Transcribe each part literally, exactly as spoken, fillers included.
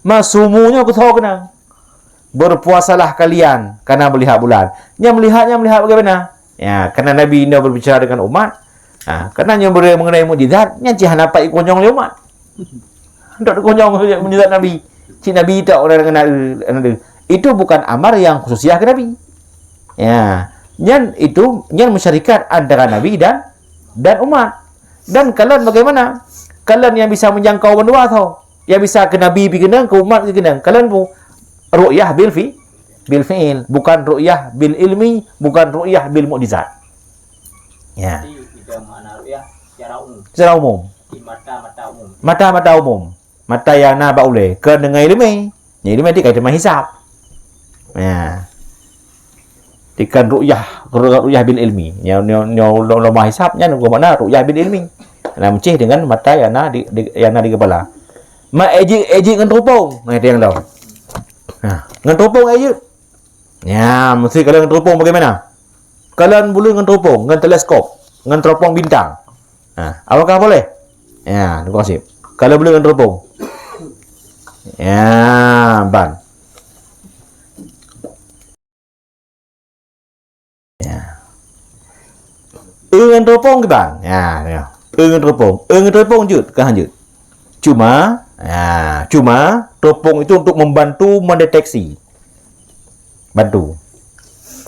Masumu nyoe keusoe keunong. Berpuasalah kalian karena melihat bulan. Nyang melihat, nyang melihat bagaimana? Ya, karena Nabi nyoe berbicara dengan umat. Ha, karena nyoe mengenai mukjizat, nyan cit hana pat ikonyong lé umat. Untuk ikonyong mukjizat Nabi. Cit Nabi tak orang dengan, itu bukan amar yang khususiah ke Nabi. Ya, nyan itu, nyan masyarakat antara Nabi dan, dan umat. Dan kalian bagaimana? Kalian yang bisa menjangkau bandua tho. Yang bisa ke Nabi pi keunong, ke umat pi keunong. Kalian pu ru'yah bil fi, bil fi'il, bukan ru'yah bil ilmi, bukan ru'yah bil mukjizat. Ya. Jadi, kita makna ru'yah secara umum. Secara umum. Di mata-mata umum. Mata-mata umum. Mata yang na bak ulée, kon deungon ileumé. Nyan ileumé ti ka teuma hisab. Ya. Ti kon ru'yah, ru'yah bil ilmi. Nyoe, nyoe, nyoe ulama hisab nyan makna ru'yah bil ilmi. Na meucéh deungon mata yang na di, di, yang na di kepala. Ma ejek, ejek ngon teropong. Nah, itu yang lawan. Nah, ngon teropong ejek. Ya, mesti kalau ngon teropong bagaimana? Kalau buleuen ngon teropong, ngon teleskop, ngon teropong bintang. Ha, apakah boleh? Ya, terima kasih. Kalau buleuen ngon teropong. Ya, ban. Ya. Eu ngon teropong kiban. Ya, ya. Eu ngon teropong. Eu ngon teropong jeuet, ka han jeuet. Cuma, ya, cuma teropong itu untuk membantu mendeteksi. Bantu.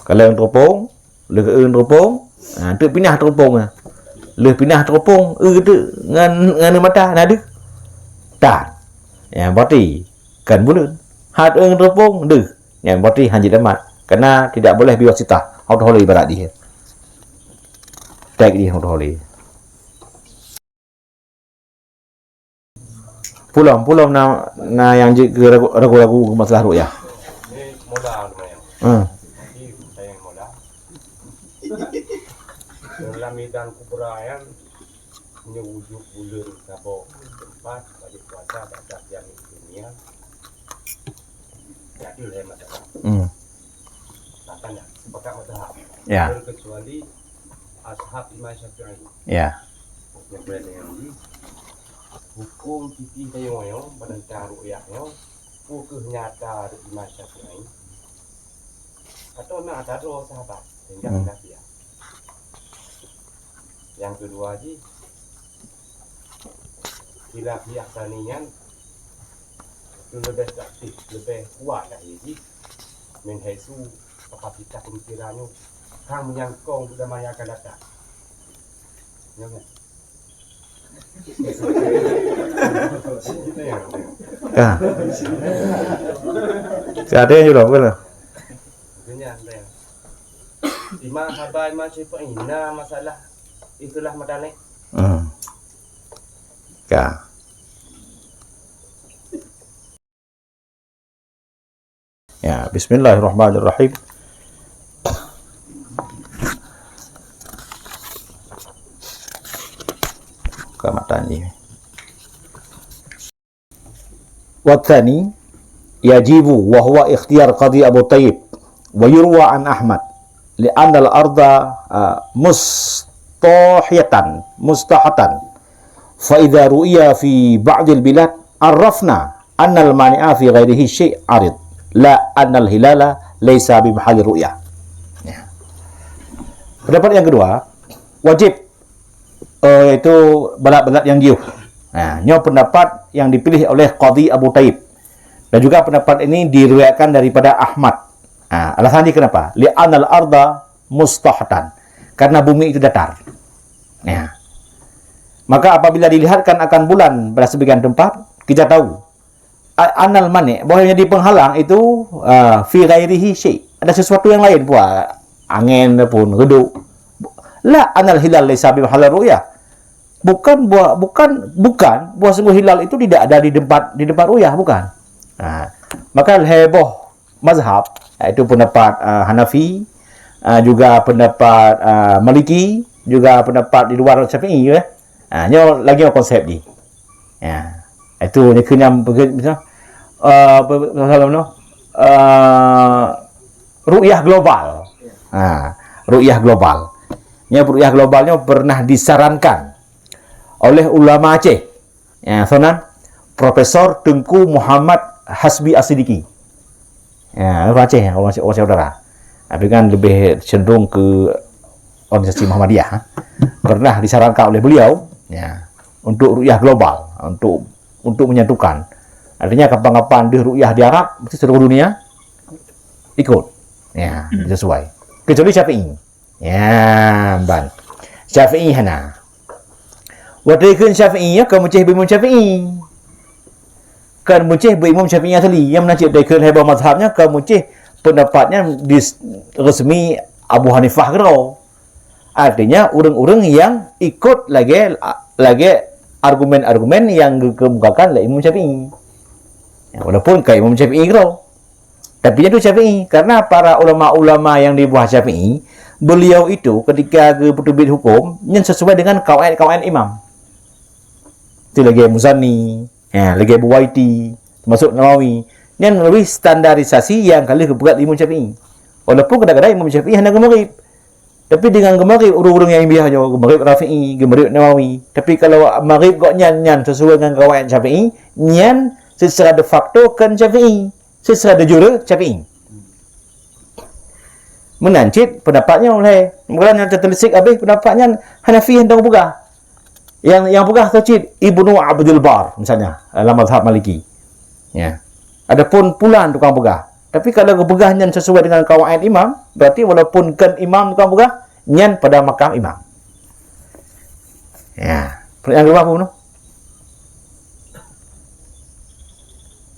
Kalau eu ngon teropong, lheueh eu ngon teropong, ha, teuk pinah teropong. Lheueh pinah teropong, eu teuk ngon, ngon mata na deuh. Tan. Ya, berarti kan buleuen. Hat eu ngon teropong, deuh. Nyan berarti han jeuet tamat. Karena tidak boleh biwasitah. Hot holé ibarat dia. Tek dia hot holé. Pulom, pulom na, na nyang jeuet keu ragu-, ragu-ragu masalah ru'yah. Ni mula lumayan. Hmm. Tapi saya yang mula. Dalam medan kubra yang Meunyoe wujud buleuen saboh teumpat wajéb puasa bak saboh jamén dunia, jadul hai masalah. Hmm. Makanya sepakat mazhab. Ya. Terkecuali mazhab Imam Syafi'i. Ya. Nyang buleuen nyang di hukum fikih tayong-tayong menentang ru'yah nyoe, peu kheueh nyata di Imam Syafi'i. Atau na ata droe sahabat sehingga Hmm. khilaf dia. Nyang keudua jih, khilaf di Aksani nyan leubeh aktif, leubeh kuat lagèe jih, min haitsu kapasitas pemikiran nyoe ka meunyangkong zaman nyang akan datang. Nyoe kan? Ya. Siapa yang jawab, bukan? Itu nya, ada yang. Imam Haba, Imam Syafi'i, na masalah itulah madalih. Hmm. Ya. Ya, bismillahirrahmanirrahim. Buka mata ni. Watsani yajibu wa huwa ikhtiyar Qadhi Abu Thayyib wa yurwa an Ahmad li anna al-arda, ah, mustahiyatan, mustahatan. Fa idza ru'iya fi ba'dil bilad arrafna anna al-mani'a fi ghairihi syai' arid, la anna al-hilala laisa bi mahalli ru'yah. Ya. Pendapat yang kedua, wajib, eh, iaitu balad-balad yang jiôh. Nah, nyoe pendapat yang dipilih oleh Qadhi Abu Thayyib. Dan juga pendapat ini diriwayatkan daripada Ahmad. Nah, alasan dia kenapa? Li anal arda mustahatan. Karena bumi itu datar. Ya. Maka apabila dilihatkan akan bulan pada sebagian tempat, kita tahu, a-, anal mani', bahwa yang jadi penghalang itu, ah, fi ghairihi syai'. Ada sesuatu yang lain pula. Angin pun redup. La anal hilal laisa bi mahalli ru'yah. Bukan bahwa, bukan, bukan bahwa sungguh hilal itu tidak ada di tempat, di tempat ru'yah, bukan. Ha. Maka lhèe boh mazhab, iaitu pendapat, ah, Hanafi, ah, juga pendapat, ah, Maliki, juga pendapat di luar Syafi'i, ya. Ah, nyoe lagi konsep jih. Ya. Itu ni keunyam, eh, apa, apa, apa, apa, eh, ru'yah global. Ha, ru'yah global. Nyoe ru'yah global nyoe pernah disarankan oleh ulama Aceh. Ya, soe nan? Profesor Teungku Muhammad Hasbi As-Siddiqi. Ya, orang Aceh, orang Aceh, orang Aceh Utara. Tapi kan lebih cenderung ke organisasi Muhammadiyah. Pernah disarankan oleh beliau, ya, untuk ru'yah global, untuk untuk menyatukan. Artinya kapan-kapan deuh ru'yah di Arab, mesti seluruh dunia ikut. Ya, sesuai. Kecuali Syafi'i. Ya, ban. Syafi'i hana. Watée kheun Syafi'i, ya, ka meucéh bak Imam Syafi'i. Ka meucéh bak Imam Syafi'i asli. Nyang meunan cit watée kheun haba mazhabnya, ka meucéh pendapatnya di resmi Abu Hanifah keudroe. Artinya, ureuëng-ureuëng nyang ikut lagée, lagée argumen-argumen nyang geukemukakan lé Imam Syafi'i. Ya, walaupun ka Imam Syafi'i keudroe. Tapi nyan tu Syafi'i, karena para ulama-ulama nyang di bawah Syafi'i, beliau itu ketika geupeuteubiet huköm, nyan sesuai dengan kawaid-kawaid imam. Itu lagée Muzani, ya, lagée Buwaiti, termasuk Nawawi. Nyan melalui standarisasi nyang ka lheueh geupeugah Imam Syafi'i. Walaupun kadang-kadang Imam Syafi'i hana geumagrib. Tapi dengan geumagrib ureuëng-ureuëng nyang biasa nyoe, geumagrib Rafi'i, geumagrib Nawawi. Tapi kalau magrib gobnyan nyan sesuai dengan kawaid Syafi'i, nyan secara de facto kan Syafi'i. Secara de jure Syafi'i. Meunan cit pendapat nyoe lé. Meunan nyang teulisik habéh pendapat nyan Hanafi hana peugah. Yang yang peugah tu cit Ibnu Abdul Bar misalnya dalam mazhab Maliki. Ya. Adapun pulan tukang peugah. Tapi kalau geupeugah nyan sesuai dengan kawaid imam, berarti walaupun kan imam tukang peugah, nyan pada makam imam. Ya. Pertanyaan kedua apa bunoe?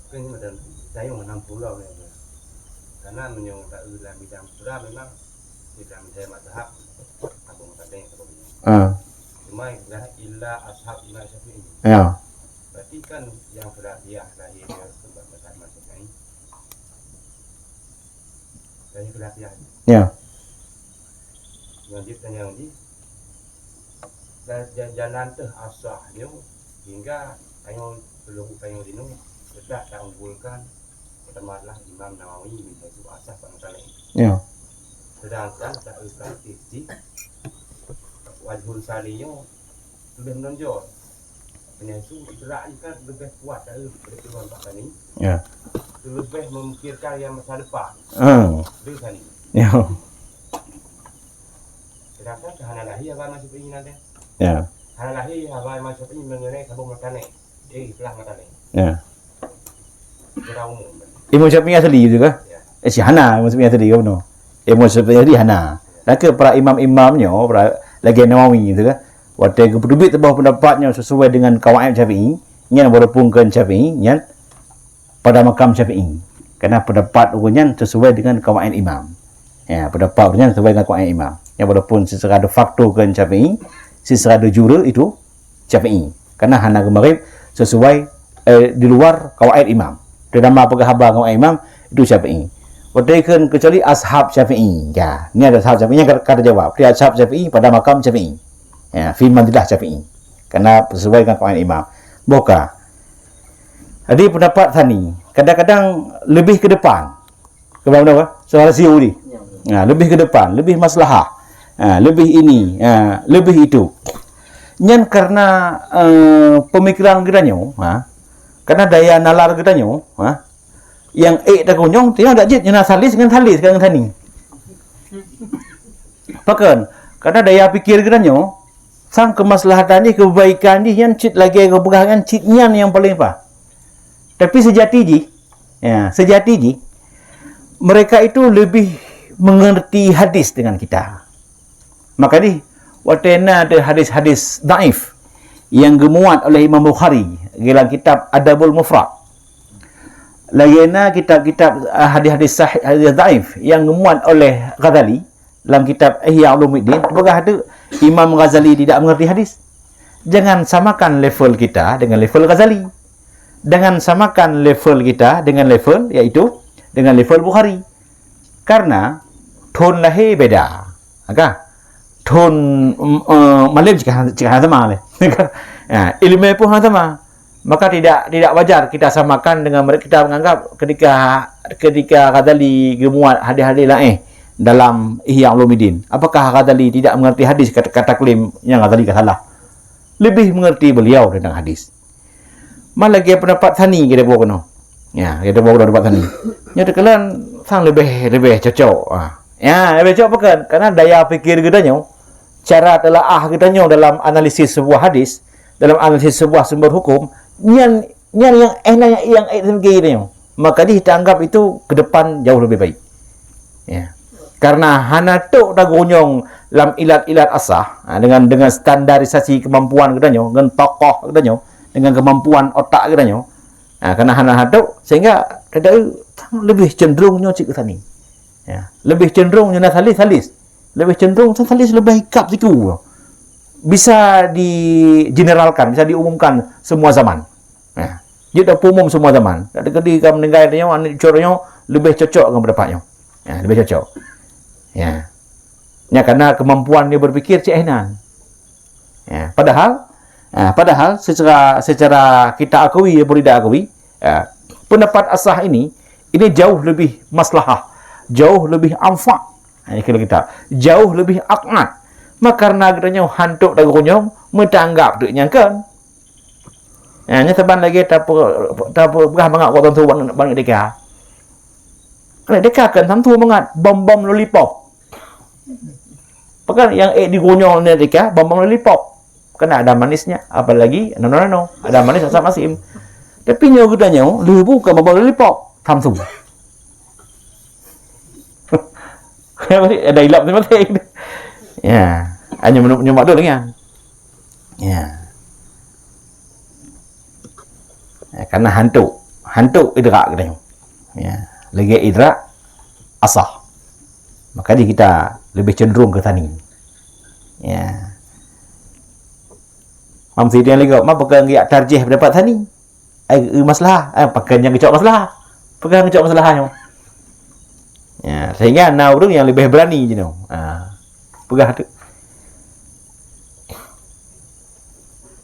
Kan ni macam saya menang pulau ni. Karena menyong tak dalam bidang pula memang bidang saya mazhab Abu Mutadeng atau bidang. Ah. Cuma dah illa ashab Imam Syafi'i. Ya. Berarti kan yang sudah dia lahir dia tempat mazhab Imam Syafi'i. Lahir sudah dia. Ya. Yang dia tanya ni, dan ja-, jalan teuh asah nyoe hingga tanyoe seuluruh tanyoe jinoe tetap taunggulkan pertama adalah Imam Nawawi min haitsu asah fa mutalain. Ya. Sedangkan tak praktis di wajhul sani nyoe lebih menonjol. Meunyoe su ijra' ni kan lebih kuat dari daripada Imam Syafi'i. Ya. Lebih memikirkan yang masa depan. Hmm. Dari sani. Ya. Sedangkan hana lahir haba Imam Syafi'i nanti. Ya. Hana lahir haba Imam Syafi'i mengenai kabung matanek. Eh, istilah matanek. Ya. Secara umum. Imam Syafi'i asli itu kah? Ya. Eh, si hana Imam Syafi'i asli kah bunoe? Imam Syafi'i asli hana. Dan ke para imam-imam nyoe, para lagée Nawawi itu kah? Watée geupeuteubiet saboh pendapat nyang sesuai dengan kawaid Syafi'i, nyan walaupun kan Syafi'i, nyan pada makam Syafi'i. Karena pendapat ureuëng nyan sesuai dengan kawaid imam. Ya, pendapat ureuëng nyan sesuai dengan kawaid imam. Ya, walaupun secara de facto kan Syafi'i, secara de jure itu Syafi'i. Karena hana geumagrib sesuai, eh, di luar kawaid imam. Terutama peugah haba kawaid imam, itu Syafi'i. Watée kheun kecuali ashab Syafi'i. Ya, ni ada ashab Syafi'i yang ka, ka terjawab. Dia ashab Syafi'i pada makam Syafi'i. Ya, fi manzilah Syafi'i. Karena sesuai dengan kawaid imam. Boka. Jadi pendapat sani kadang-kadang lebih ke depan. Keubeuna apa? Soal siu ni. Ya. Ha, lebih ke depan, lebih maslahah. Ha, lebih ini, ha, lebih itu. Nyan karena, eh, pemikiran geutanyoe, ha, karena daya nalar geutanyoe, ha, nyang ék takunyong, teunyong dak jeuet nyang na salis ngon salis ngon sani. Pakon? Karena daya pikir geutanyoe, sang kemaslahatan jih, kebaikan jih nyan cit lagée geupeugah nyan cit nyan nyang paleng paih. Tapi sejati jih, ya, sejati jih, mereka itu lebih mengerti hadis dengan kita. Maka di watée na ada hadis-hadis daif yang geumuat oleh Imam Bukhari dalam kitab Adabul Mufrad. Lagée na kitab-kitab, ah, hadis-hadis sahih, hadis daif yang geumuat oleh Ghazali dalam kitab Ihya Ulumuddin, peugah tu Imam Ghazali tidak mengerti hadis. Jangan samakan level kita dengan level Ghazali. Jangan samakan level kita dengan level, yaitu dengan level Bukhari. Karena thon lahé beda. Maka thon, em, eh, malem cit ka, cit ka sama lé. Ya, ilmu pun hana sama. Maka tidak, tidak wajar kita samakan dengan mereka, kita menganggap ketika, ketika Ghazali geumuat hadis-hadis laén dalam Ihya Ulumuddin, apakah Ghazali tidak mengerti hadis kata, kata klaim yang Ghazali ka salah? Lebih mengerti beliau tentang hadis. Man lagèe pendapat Tsani kita bawa keunoe. Ya, kita bawa keunoe pendapat Tsani. Nyoe teukalon sang leubeh, leubeh cocok. Ha. Ya, leubeh cocok pakon? Karena daya pikir geutanyoe, cara teulaah geutanyoe dalam analisis sebuah hadis, dalam analisis sebuah sumber hukum, nyan, nyan nyang eh, nyan nyang eh, nyang eh, geutanyoe. Maka jih tanggap itu ke depan jauh lebih baik. Ya. Karena hana tok tagunyong lam ilat-ilat asah, ha, dengan, dengan standarisasi kemampuan geutanyoe, dengan tokoh geutanyoe, dengan kemampuan otak geutanyoe. Ha, karena hana tok, sehingga kita lebih cenderung nyoe cit keu Tsani. Ya, lebih cenderung nyoe na salis, salis. Lebih cenderung salis lebih ikab siku. Bisa digeneralkan, bisa diumumkan semua zaman. Ya. Jeuet tapeumum semua zaman. Jadi keudeh ka meuninggai nyoe, aneuk cucu nyoe leubeh cocok ngon pendapat nyoe. Ya, leubeh cocok. Ya. Nya karena kemampuan dia berpikir cek eh nan. Ya, padahal, ha, padahal secara, secara kita akui, ya, kita akui, ya, pendapat asah ini, ini jauh lebih maslahah, jauh lebih anfa. Ha, ini kita, jauh lebih aqnat. Maka karena geutanyoe hantok tagunyong, meutanggap tu nyang kan. Ha, nyan saban lagèe tape-, tapeugah mangat kok tantu ban, ban deka. Aneuk deka kan tantu mangat bom-bom lollipop. Pakon nyang ék digunyong aneuk deka bom-bom lollipop. Karena ada manisnya, apalagi nano-nano, ada manis asam asin. Tapi nyoe geutanyoe leubu ka bom-bom lollipop, tantu. Ada ilap masing-masing. Ya, hanya menurut nyomak tu dengan. Ya. Ya, karena hantok, hantok idrak geutanyoe. Ya, lagèe idrak asah. Maka jih kita lebih cenderung keu Tsani. Ya. Mam sidang lagi, ma peugah geujak tarjih pendapat Tsani. Ai, eu, maslahah, ai, pakon nyang geucok maslahah. Peugah geucok maslahah nyoe. Ya, sehingga na ureueng nyang leubeh berani jinoe. Ha. Peugah tu.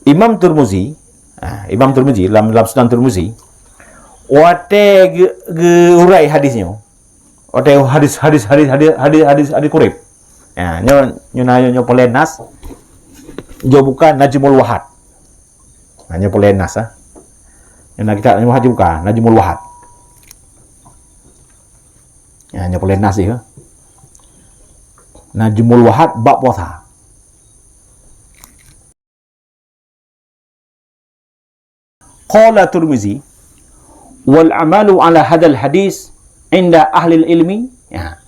Imam Turmuzi, ha, Imam Turmuzi lam, lam Sunan Turmuzi, watèe geu-, geuurai hadis nyoe, watèe hadis, hadis, hadis, hadis, hadis, hadis, hadis kureb. Ya, nyoe, nyoe na, nyoe, nyoe polé nas. Nyoe bukan Najmul Wahad. Ha, nyoe polé nas, ha. Nyoe na kitab Najmul Wahad bukan, Najmul Wahad. Ya, nyoe polé nas, ya. Najmul Wahad bab puasa. Qala Tirmizi, "Wal amalu ala hadzal hadis inda ahlil ilmi." Ya.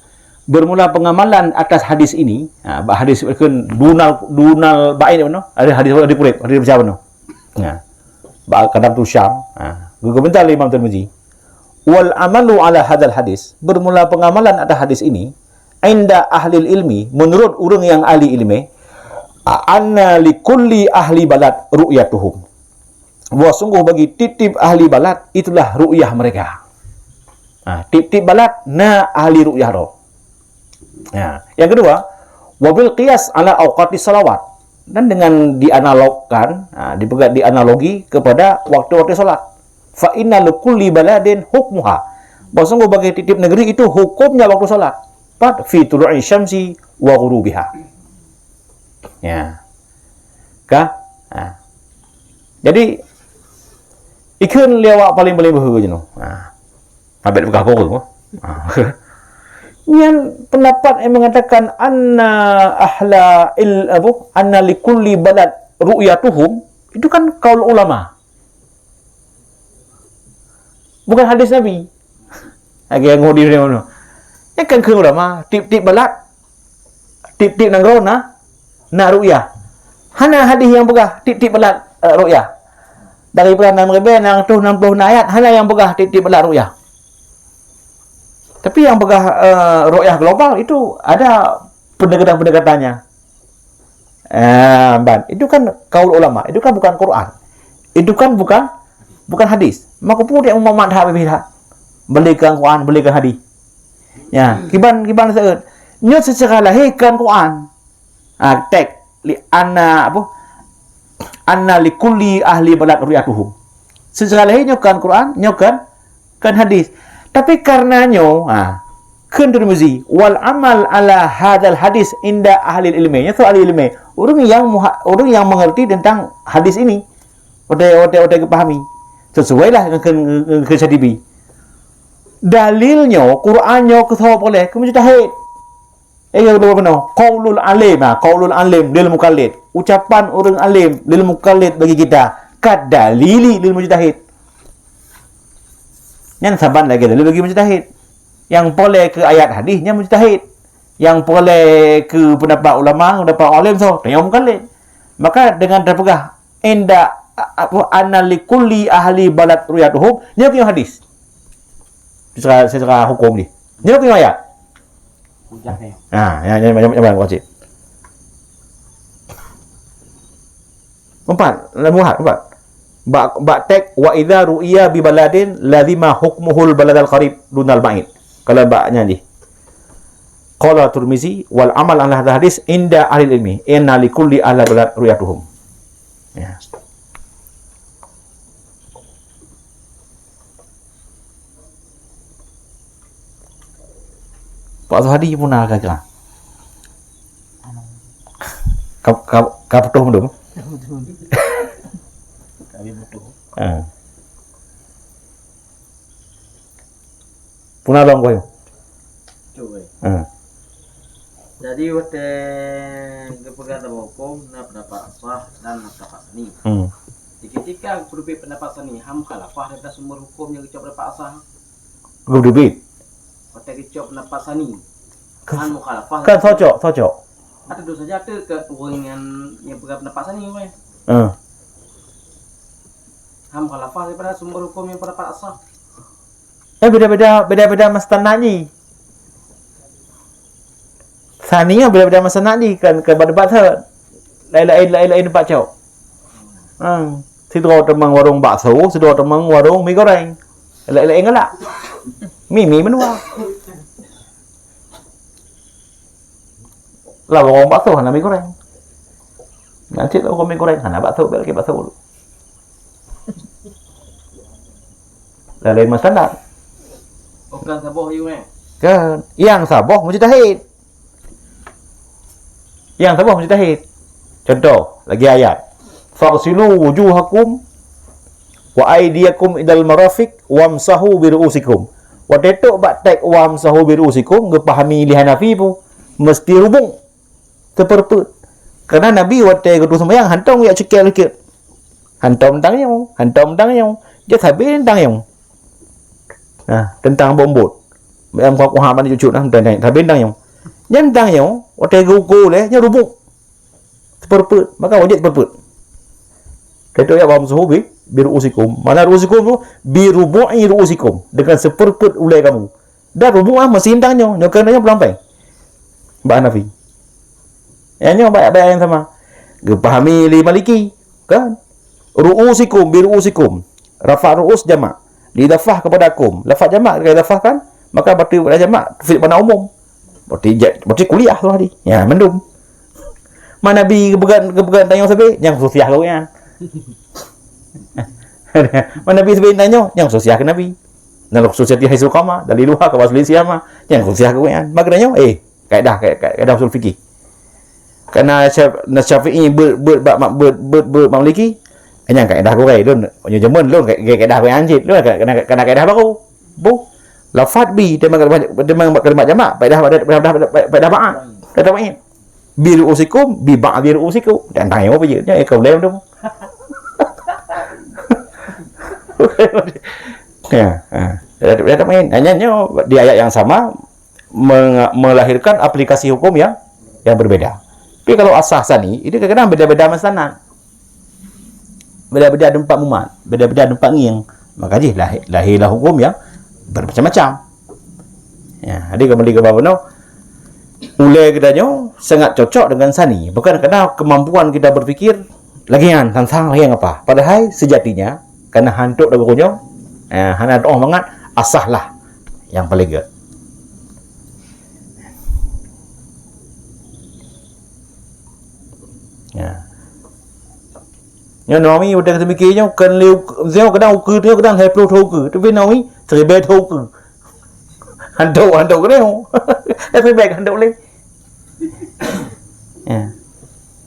Bermula pengamalan atas hadis ini, ha, bak hadis kan dunal, dunal ba'in, ada hadis, ada kurek, ada siapa tu? Ya. Bak kadam tu Syam, ha. Geukomentar lé Imam Tirmizi. "Wal amalu ala hadzal hadis," bermula pengamalan atas hadis ini, "inda ahlil ilmi," menurut ureueng nyang ahli ilmu, "anna likulli ahli balad ru'yatuhum." Bahwa sungguh bagi tiep-tiep ahli balad itulah ru'yah mereka. Ha, tiep-tiep balad na ahli ru'yah droe. Ya. Yang kedua, wabil qiyas ala awqatis salawat. Dan dengan dianalogkan, ha, dipeugah dianalogi kepada waktu-waktu salat. Fa inna likulli baladin hukmuha. Bahwa sungguh bagi tiep-tiep negeri itu hukumnya waktu salat. Pat fi tulu'i syamsi wa ghurubiha. Ya. Ka? Ha. Jadi, ikheun lé awak paléng-paléng beuhe jinoe. Ha. Abet peugah guru. Ha. Nyan pendapat yang mengatakan anna ahla il-, apa, anna likulli balad ru'yatuhum, itu kan kaul ulama. Bukan hadis Nabi. Lagèe nyang di mana? Nyan kan kheun ulama, tiep-tiep balad, tiep-tiep nanggroe na, na ru'yah. Hana hadis nyang peugah tiep-tiep balad, eh, ru'yah. Daripada enam ribu enam ratus enam puluh enam ayat, hana nyang peugah tiep-tiep balad ru'yah. Tapi yang peugah, eh, ru'yah global itu ada pendekatan-pendekatannya. Ah, ban. Itu kan kaul ulama. Itu kan bukan Quran. Itu kan bukan, bukan hadis. Maka peue dia umat madhab beda. Belikan Quran, belikan hadis. Ya, kiban, kiban seuôt. Nyoe secara lahé kan Quran. Ah, teks li anna apa? Anna likulli ahli balad ru'yatuhum. Secara lahé nyoe kan Quran, nyoe kan kan hadis. Tapi karena nyoe, ha, kheun Tirmizi, "Wal amal ala hadzal hadis inda ahli ilmi." Nyoe tu ahli ilmi. Ureueng yang muha-, ureueng yang mengerti tentang hadis ini. Watèe, watèe, watèe geupahami. Sesuai lah ngon keu, ngon keu Syatibi. Dalil nyoe, Quran nyoe keu soe peureulèe, keu mujtahid. Eh, ya, dua bunoe. Qaulul alim, ha, qaulul alim lil muqallid. Ucapan ureueng alim lil muqallid bagi kita. Kad dalili lil mujtahid. Nyan saban lagèe dalil bagi mujtahid. Nyang peureulèe keu ayat hadis, nyan mujtahid. Nyang peureulèe keu pendapat ulama, pendapat alim, soe? Nyan muqallid. Maka dengan tapeugah, inda, a-, a-, anna likulli ahli balad ru'yatuhum, nyoe keuh hadis. Secara, secara hukum ni. Nyoe keuh ayat. Hujah ni. Ha, ya, ya, ya, ya, ya, wajib. Empat, lam muhad, empat. Bak, bak teks, "Wa idza ru'iya bi baladin lazima hukmuhul baladal qarib dunal ba'id." Kalau bak nyan jih. Qala Tirmizi, "Wal amal ala hadha hadis inda ahli ilmi, inna likulli ahli balad ru'yatuhum." Ya. Pak Zuhadi pun na kira-kira. Ka, ka, ka putôh mandum? Kami butuh. Ha. Puna lom kau. Cuba. Ha. Jadi, watèe geupeugah lam huköm, na pendapat sah dan na pendapat sani. Hmm. Di ketika geupeuteubiet pendapat sani, han mukhalafah daripada sumber huköm nyang geucok pendapat sah. Geupeuteubiet. Watèe geucok pendapat sani, Kan, han mukhalafah kan daripada socok, socok. Ateueh dosa jatuh keu ureueng nyang, nyang peugah pendapat sani, weh. Ah. Han mukhalafah daripada sumber huköm nyang pendapat asah. Eh, beda-beda, beda-beda mustanad jih. Sani nyan beda-beda mustanad jih, kan, kan bak debat thot. Laén-laén, laén-laén tempat cok. Ha. Sidroe tamong warong bakso, sidroe tamong warong mi goreng. Laén-laén galak. Mi, mi menua. Lah, warong bakso hana mi goreng. Nyan cit warong mi goreng, hana bakso, bèk lagèe bakso. Lah, laén mustanad. Bukan saboh yue, eh? Kan, nyang saboh mujtahid. Nyang saboh mujtahid. Contoh, lagèe ayat, "Faghsilu wujuhakum wa aidiyakum ilal marafiq wamsahu bi ru'usikum." Watèe trôk bak teks "wamsahu bi ru'usikum", geupahami lé Hanafi peue? Meusti rubuk, teupeureupeut. Karena Nabi watèe geuduek seumayang hantom jak cukèe likot. Hantom tangieng, hantom tangieng. Jeuet sabe tangieng. Nah, teuntang bot-bot. Nyang kuha-kuha ban cucu nah, teuntang, sabe tangieng. Nyan tangieng, watèe geuuko lé, nyan rubuk. Teupeureupeut, maka wajéb teupeureupeut. Kata ya, "Wamsahu bi, bi ru'usikum." Mana ru'usikum tu? "Bi rubu'i ru'usikum." Dengan seperempat ulèe kamu. Dan rubuk ah, meusi tangieng, nyoe keunan nyoe peulang péng. Bak Hanafi. Ya, nyoe bak, bak nyang sama. Geupahami lé Maliki, kan? "Ru'usikum, bi ru'usikum." Rafa' ru'us jamak. Diidafah kepada kum. Lafaz jamak ka idafahkan, maka berarti pada jamak, fi makna umum. Berarti ja-, berarti kuliah tu tadi. Ya, mandum. Mana Nabi geupeugah, geupeugah tangieng sabe, nyang khususiyah geuh nyan. Mana Nabi sabe tangieng, nyang khususiyah keu Nabi. Dan khususiyah di haitsu qama, dari luar ke asli siama, nyang khususiyah geuh nyan. Maka tangieng, eh, kaedah, kae-, kae-, kaedah usul fikih. Karena Sya-, na Syafi'i beuet, beuet bak ma-, beuet, beuet, beuet bak Maliki, nyan kaedah gurèe lôn, nyoe jameun lôn ka-, ka-, kaedah gurèe nyan cit, lôn ka-, kena, kena kaedah baru. Bu, lafaz bi, teuma kalimat, teuma kalimat jamak, faedah, faedah, faedah, faedah ba'id. Faedah ba'id. "Bi ru'usikum, bi ba'di ru'usikum." Dan tangieng apa je? Nyan ka ulèe tu. Ya, ha. Faedah ba'id. Hanya nyoe di ayat yang sama, me-, melahirkan aplikasi hukum yang, yang berbeda. Tapi kalau asah sani, itu kadang-kadang beda-beda mustanad. Beda-beda teumpat mumat, beda-beda teumpat ngieng. Maka jih lahé-, lahélah hukum yang bermacam-macam. Ya, jadi kembali ke bab nyoe, ulèe geutanyoe sangat cocok dengan sani. Bukan kerana kemampuan kita berpikir lagèe nyan, sang-sang lagèe nyan apa. Padahai sejatinya, karena hantok lagu nyoe, eh, hana tu'oh mangat, asah lah nyang paleng gèt. Ya. Nyoe Nawawi udah seumiké nyoe, kan lé uk-, nyoe kadang ukeue, nyoe kadang lhèe ploh thôn ukeue. Tapi Nawawi siribèe thôn ukeue. Hantok, hantok keunoe. Siribèe hantok lé. Ya.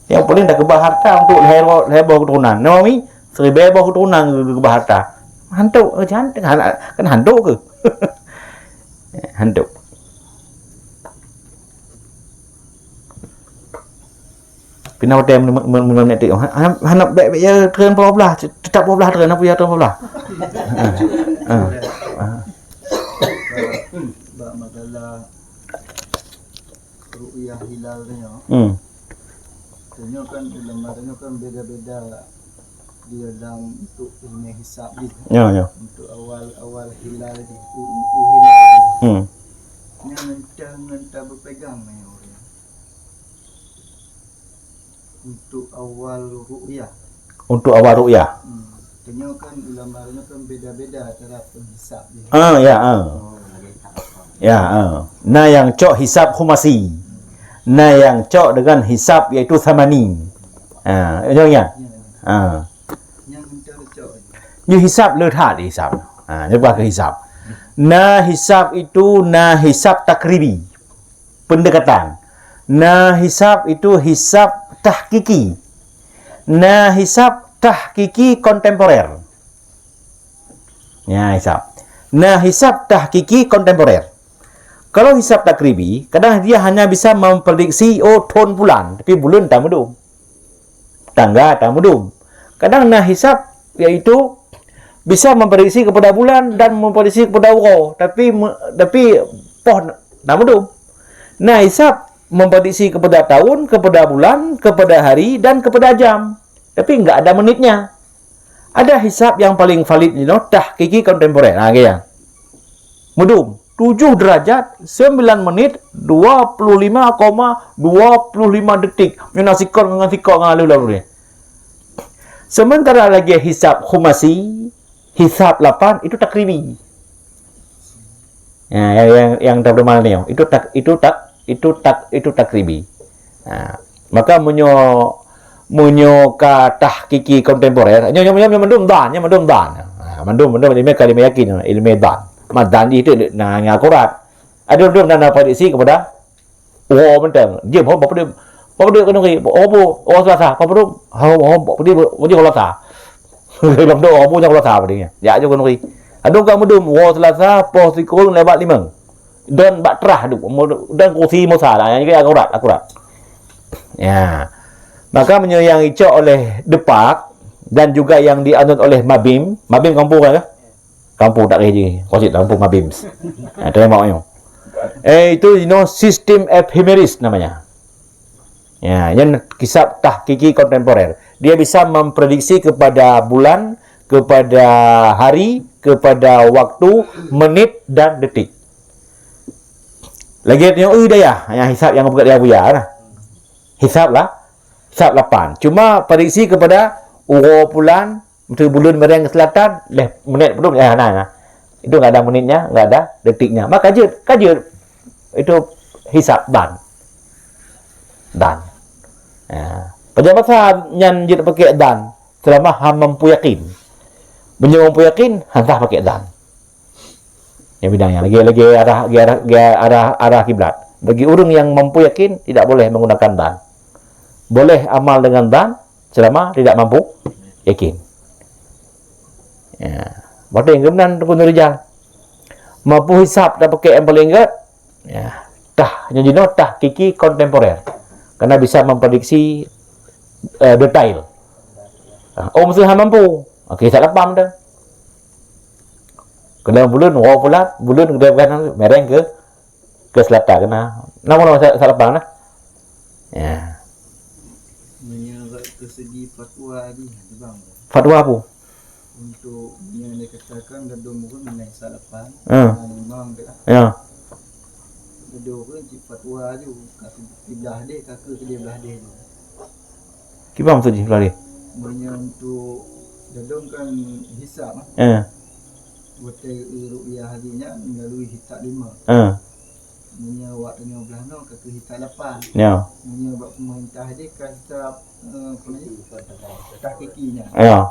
Yang paling dah keubah harta untuk lhèe, lhèe boh keuturonan. Nawawi siribèe boh keuturonan keubah harta. Hantu, eh, jangan, kan hantu ke? Hantu. Pina watèe meuneumeuk, meuneumeuk, hana, hana bèk, bèk ya treun peuet blah, teutap peuet blah treun, apa ya treun peuet blah. Ha. Ha. Ha. Bak masalah ru'yah hilal tu nyoe. Hmm. Tu nyoe kan ulama tu nyoe kan beda-beda di dalam untuk ilmu hisab ni. Ya, ya. Untuk awal-awal hilal ni, u-, u-, hilal ni. Hmm. Nyan entah ngon ta berpegang ngon orang. Untuk awal ru'yah. Untuk awal ru'yah. Hmm. Tanyoe kan ulama nyoe kan beda-beda cara penghisab dia. Ah, ya, ah. Oh, lagèe tak apa. Ya, ah. Na nyang cok hisab khumasi. Na nyang cok dengan hisab iaitu samani. Ah, nyoe ya. Ya, ya. Ah. Nyang mencari cok. Nyoe hisab le that hisab. Ah, nyoe bukan ke hisab. Na hisab itu na hisab takribi. Pendekatan. Na hisab itu hisab tahkiki. Na hisab tahkiki kontemporer. Ya, hisab. Na hisab tahkiki kontemporer. Kalau hisab takribi, kadang dia hanya bisa memprediksi, oh, thôn bulan, tapi buleuen ta meudum. Tangga ta meudum. Kadang na hisab, iaitu bisa memprediksi kepada bulan dan memprediksi kepada uroe, tapi me-, tapi poh ta meudum. Na hisab memprediksi kepada tahun, kepada bulan, kepada hari, dan kepada jam. Tapi enggak ada menitnya. Ada hisab yang paling valid nyoe, tahkiki kontemporer. Ha, gitu. Meudum, tujoh derajat, sembilan menit, dua puluh lima koma dua puluh lima detik. Nyoe na sikot ngon sikot ngon lalu-lalu ni. Sementara lagi hisab khumasi, hisab lapan, itu takribi. Ya, yang, yang, yang terdemal ni, itu tak, itu tak, itu tak, itu takribi. Ha, maka meunyoe, meunyoe ka tahkiki kontemporer, nyoe, nyoe, nyoe, nyoe mandum dhan, nyoe mandum dhan. Ha, mandum, mandum ilmu ka ilmu yakin, ilmu dhan. Ma dhan jih tu na, na akurat. Ada mandum na, na prediksi kepada uroe mantong. Jeuem ho bak peudeueng, bak peudeueng keuneuk ri, oh, bu, oh, Selasa, bak peudeueng, ho, ho, bak peudeueng, bak peudeueng Selasa. Bak peudeueng, oh, bu, nyang Selasa bak peudeueng. Jak jeuem keuneuk ri. Adoe ka mandum, uroe Selasa, poh sikon lewat limong. Dan bak trah tu, dan kursi Musa lah, yang juga akurat, akurat. Ya. Maka meunyoe yang icok oleh Depak dan juga yang dianut oleh Mabim, Mabim kampung kan? Kampung tak kerja, kosip kampung Mabim. Ha, terima kasih. Eh, itu, you know, sistem epimeris namanya. Ya, yang kisab tahkiki kontemporer. Dia bisa memprediksi kepada bulan, kepada hari, kepada waktu, menit dan detik. Lagi tengok, eh, dayah. Yang hisab yang bukan dia buya lah. Hisab lah. Hisab lapan. Cuma prediksi kepada uroe bulan, untuk buleuen mireng ke selatan, leh menit pun, eh, nah, nah. Itu enggak ada menitnya, enggak ada detiknya. Maka jeuet, ka jeuet. Itu hisab dhan. Dhan. Ya. Pejabat nyan jeuet pakai dhan selama hana mampu yakin. Meunyoe mampu yakin, hana sah pakai dhan. Yang bidang yang lagi, lagi arah, lagi arah, lagi arah, arah kiblat. Bagi orang yang mampu yakin, tidak boleh menggunakan dhan. Boleh amal dengan dhan selama tidak mampu yakin. Ya. Berarti yang kemudian Teungku Nurijal. Mampu hisab dan pakai yang paling ingat. Ya. Tah, yang jinoe tahkiki kontemporer. Karena bisa memprediksi, eh, detail. Ah, oh, mesti hana mampu. Okey, tak lapang dah. Kena buleuen, uroe bulan, buleuen kena bukan mereng ke, ke selatan kena. Nama nama sa-, salapang nah? Ya. Meunyoe ke segi fatwa tadi, bang. Fatwa apa? Untuk yang dikatakan gadong pun mengenai salapan, hmm, dengan imam dia. Ya. Gadong pun cik fatwa tu, kat sebelah deh, kaki sebelah deh tu. Kiban maksud jih lari? Meunyoe untuk gadong kan hisab, ah. Eh. Watèe ru'yah haji nyan melalui hisab lima. Eh. Meunyoe awak tanyoe blah nyoe ka keu hisab lapan. Ya. Meunyoe bak pemerintah haji ka hisab, eh, apa nama? Tahkiki nyan. Ya.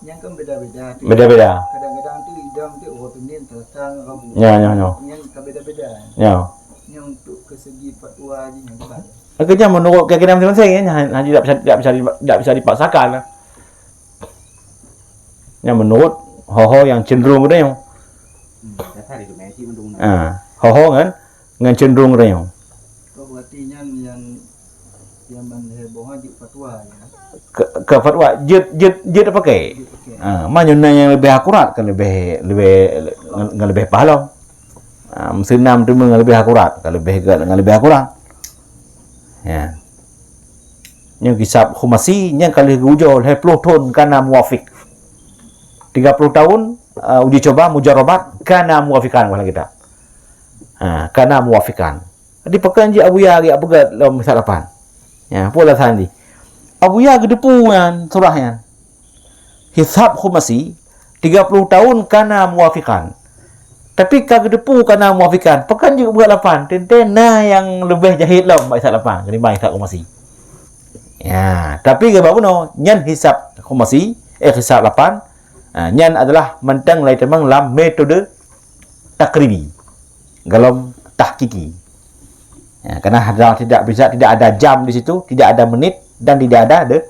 Nyan kan beda-beda tu. Beda-beda. Kadang-kadang tu idang tu, oh, Senin, Selasa, Rabu. Ya, ya, ya. Nyan ka beda-beda. Ya. Nyan untuk ke segi fatwa haji nyan, kiban? Akhirnya menurut keyakinan masing-masing, ya, hanya tidak bisa, tidak bisa, tidak bisa dipaksakan. Yang menurut Ho-ho nyang cenderung geutanyoe. Hmm, dasar itu, Messi mendung. Ah, ho-ho ngan, ngan cenderung geutanyoe. Kok berarti nyan yang, yang ban heboh jeuet fatwa ya? Ke, ke fatwa jeuet, jeuet, jeuet apa ke? Jeuet apa ke? Ah, ma nyoe na nyang leubeh akurat, kan leubeh, leubeh, ngan, ngan leubeh pahala. Ah, meuseunam tu ngan leubeh akurat, kan leubeh, ngan leubeh akurat. Ya. Nyoe hisab khumasi nyang ka lheueh geuujoe lhèe ploh thon kana muwafiq. Tiga puluh tahun, uh, uji coba mujarabat kana muwafiqan, wah kita. Ha, kana muwafiqan. Jadi pakon jih Abuya geujak peugah lom hisab lapan. Ya, peue alasan jih? Abuya geuteupeue nyan surah nyan. Hisab khumasi, tiga puluh tahun kana muwafiqan. Tapi ka geuteupeue kana muwafiqan, pakon jih buet lapan, teuntèe na nyang leubeh jahét lom bak hisab lapan ketimbang hisab khumasi. Ya, tapi geuba bunoe, nyan hisab khumasi, eh, hisab lapan, ha, nyan adalah mantong lagèe tamong lam metode takribi, golom tahqiqi. Ya, karena ada, tidak bisa, tidak ada jam di situ, tidak ada menit, dan tidak ada de-,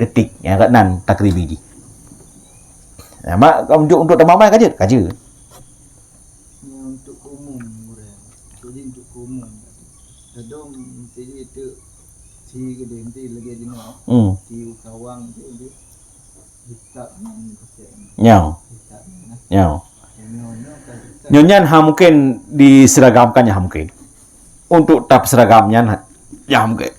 detik. Ya, kat nan takribi jih. Ya, mak, untuk, untuk tamamai ka jeuet, ka jeuet. Nyan untuk umum, gurèe. Jadi untuk umum. Kadang mesti itu si gede nanti lagi jenuh. Hmm. Si ukawang tu, tu. Hisab nyan pakai. Nyoe. Hisab nyan, nah. Nyoe. Nyoe, nyoe kan hisab. Nyoe nyan ha mungkin diseragamkan, nyan ha mungkin. Untuk tahap seragam nyan ha, nyan ha mungkin.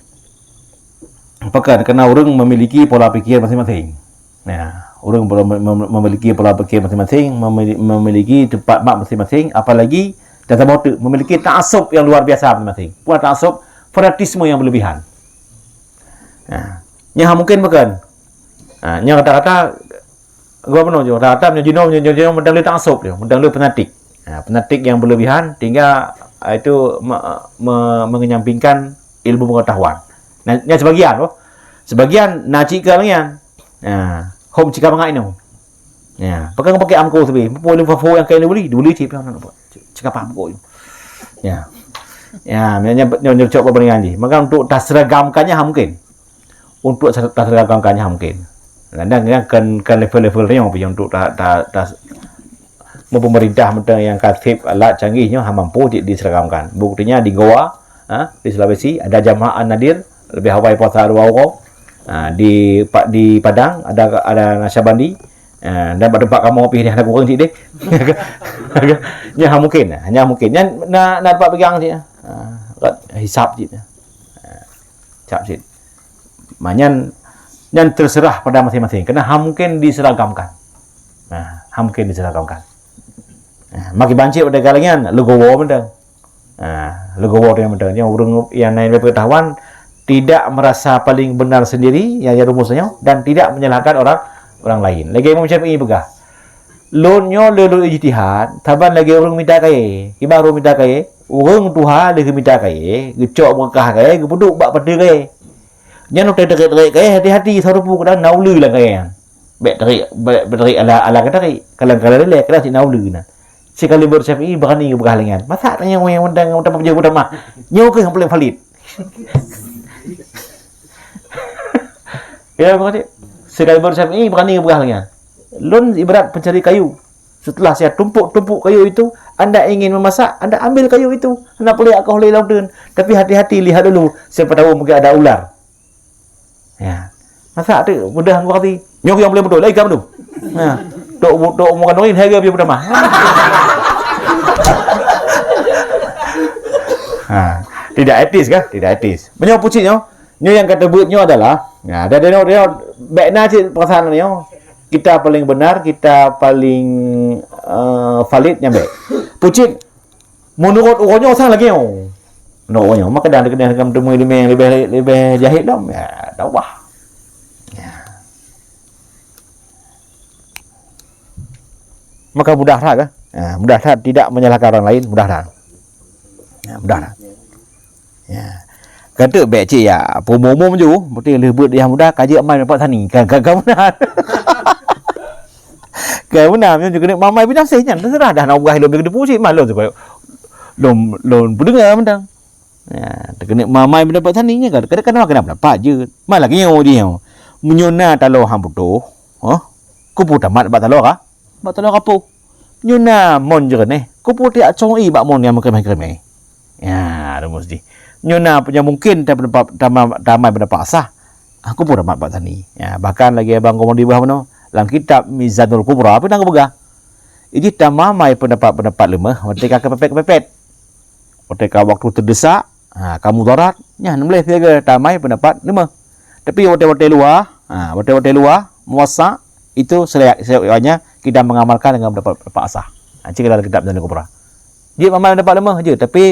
Pakon, karena ureueng memiliki pola pikir masing-masing. Ya, ureueng mem-, mem-, memiliki pola pikir masing-masing, memili-, memiliki tempat mak masing-masing, apalagi dan sama tu memiliki taasub yang luar biasa masing-masing. Punya taasub, fanatisme yang berlebihan. Ha, nyan ha mungkin pakon. Ha, nyan kata-kata, gua bunoe jih, kata-kata nyoe jinoe, nyoe, nyoe, nyoe mantong le taasub nyoe, mantong le fanatik. Ha, fanatik yang berlebihan sehingga, ha, itu me-, me-, mengenyampingkan ilmu pengetahuan. Nah, nyan sebagian, oh. Sebagian na cit keu lagèe nyan. Ha, hom cika mangat inoe. Ya, pakon pakai amko sabe. Muphom lé fafo nyang kaya dibeli, dibeli cit pion. Cika paham ko. Ya. Ya, nyoe, nyoe, nyoe cok perbandingan jih. Maka untuk taseragamkannya ha mungkin. Untuk ser-, taseragamkannya ha mungkin. Kadang kan, kan, kan level-level nyoe pi untuk ta-, ta-, tas-, mau pemerintah mantong nyang ka sip alat canggih nyoe ha mampu di-, diseragamkan. Buktinya di Goa, ha, di Sulawesi ada jamaah An-Nadir lebih awai puasa dua uroe. Ha, di Pa-, di Padang ada, ada Naqsyabandi. Ha, dan bak teumpat kamoe pih ada kurang cit deh. Nyan ha mungkin, nyan ha mungkin. Nyan na, na teumpat pegang cit. Ha, hisab cit. Ha, hisab cit. Manyan, nyan terserah pada masing-masing. Karena ha mungkin diseragamkan. Ha, ha mungkin diseragamkan. Ha, makin bancit pada galak nyan, legowo mantong. Ha, legowo tu yang penting. Yang ureueng yang naik pengetahuan tidak merasa paling benar sendiri, yang, yang rumusnya, dan tidak menyalahkan orang, orang lain. Lagi Imam Syafi'i peugah, "Lôn nyoe lôn, lôn ijtihad, saban lagi ureueng mita kayèe. Kiban ureueng mita kayèe, ureueng tuha lheueh mita kayèe, geucok beukah kayèe, geupeuduek bak pateue kayèe. Nyan watèe tarék-tarék kayèe, hati-hati, sarupu kadang na uleue lam kayèe nyan. Bèk tarék, bèk, bèk tarék ala, ala katarék, kalang-kalang lilée, kadang cit na uleue na." Si Khalil bin Syafi'i berani geupeugah lagèe nyan. Masa tanya orang yang undang, undang peujeuh utama. Nyoe keuh yang paling valid. Ya, berarti si Khalil bin Syafi'i berani geupeugah lagèe nyan. Lôn ibarat pencari kayu. Setelah saya tumpuk-tumpuk kayu itu, anda ingin memasak, anda ambil kayu itu. Anda boleh akah oleh laut. Tapi hati-hati, lihat dulu, siapa tahu mungkin ada ular. Ya. Masa tu mudah ngon hati. Nyoe yang boleh betul, lain kamu tu. Ha. Tok, tok muka doi harga biar pertama. Ha. Tidak etis kan? Tidak etis. Meunyoe pucit nyoe, nyoe yang kata buet nyoe adalah, ya, ada dia, dia, baik na cit perasaan nyoe. Kita paling benar, kita paling, eh, valid nyampe. Pucit Meunurot uroe nyoe sang lagèe nyoe. Meunurot uroe nyoe, maka dan keudeh akan meuteumé limeng leubeh, leubeh jahét lom. Ya, dakwah. Ya. Maka mudah that kan? Ya, mudah that tidak menyalahkan orang lain, mudah that. Ya, mudah that. Ya. Kata bèk cit ya, peumumum ju, berarti lheueh beuet yang muda, ka jeuet mai dapat sani. Kan, kan, kan benar. Kan benar, nyoe keuneuk mamai binaseh nyan, terserah dah nak ubah lom deungon pucit mah lom supaya lom, lom peudeungoe mantong. Ya, keuneuk mamai pendapat sani nyan kan, kadang-kadang kena pendapat je. Malah nyoe jih nyoe. Meunyoe na taloe han putôh, ha? Kupeutamat bak taloe ka? bak taloe kapoh. Nyoe na mon jeureuneh, kupeuteuak cong ie bak mon nyang meukeureume-keureume. Ya, rumus jih. Nyoe na nyang mungken tamai pendapat, tamai, tamai pendapat asah. Aku pun dapat bak tani. Ya, bahkan lagi abang komedi bah mano, lam kitab Mizanul Kubra pun dah geupeugah. Iji tamai pendapat-pendapat lemah, watée ka kepepet-kepepet. Watée ka waktu teudesak, ha, ka mudarat, nyan boleh siaga tamai pendapat lemah. Tapi watée-watée luwa, ha, watée-watée luwa, muwasa, itu selayak, selayak kita mengamalkan dengan pendapat, pendapat asah. Ha, cik dalam kitab Mizanul Kubra. Dia memang pendapat lemah je, tapi